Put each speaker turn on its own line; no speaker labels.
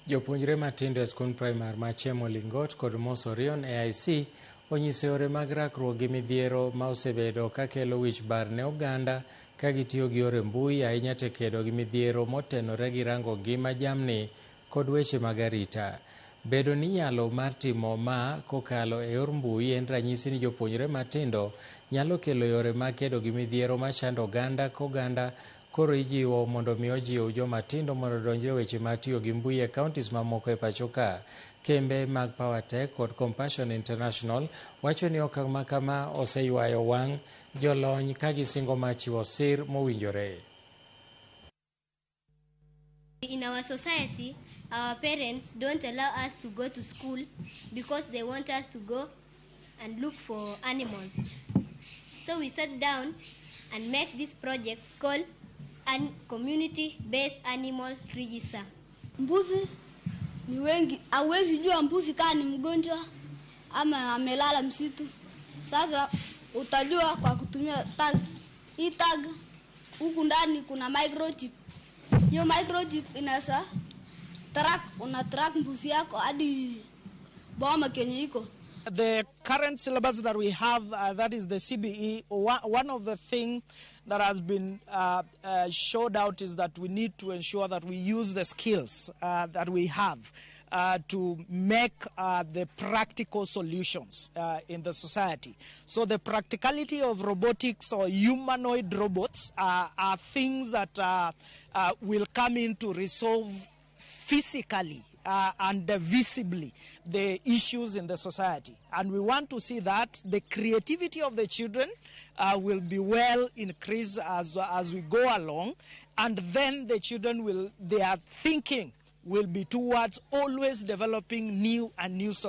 Jopuonjre matindo e skund primar ma Chemolingot kod Mosorion AIC onyiso yore mag rakruok gi midhiero ma osebedo kakelo wich bar ne oganda ka gitiyo gi yore mbui ahinya to kedo gi midhiero motenore gi rango ngima jamni kod weche mag arita. Bedo ni nyalo mar timo ma kokalo e yor mbui en ranyisi ni jopuonjre matindo nyalo kelo yore mag kedo gi midhiero machando oganda koganda koro ijiwo mondo mi ojiw joma tindo mondo odonjre weche mag tiyo gi mbui e counties mamoko e pacho ka. Kembe mag Powertech kod Compassion International wacho ni okang' ma kama oseywayo wang' jolony ka gisingo mar chiwo sir mowinjore.
In our society, our parents don't allow us to go to school because they want us to go and look for animals. So we sat down and make this project called an Community-Based Animal Register.
Mbuzi ni wengi, hauwezi jua mbuzi kaa ni mgonjwa ama amelala msitu. Sasa utajua kwa kutumia tag. Hii tag huku ndani kuna microchip. Hiyo microchip inaweza track, una track mbuzi yako hadi boma kenye iko.
The current syllabus that we have, that is the CBE, one of the things that has been showed out is that we need to ensure that we use the skills that we have to make the practical solutions in the society. So the practicality of robotics or humanoid robots are things that will come in to resolve physically and visibly the issues in the society. And we want to see that the creativity of the children will be well increased as we go along, and then the children will, their thinking will be towards always developing new and new solutions.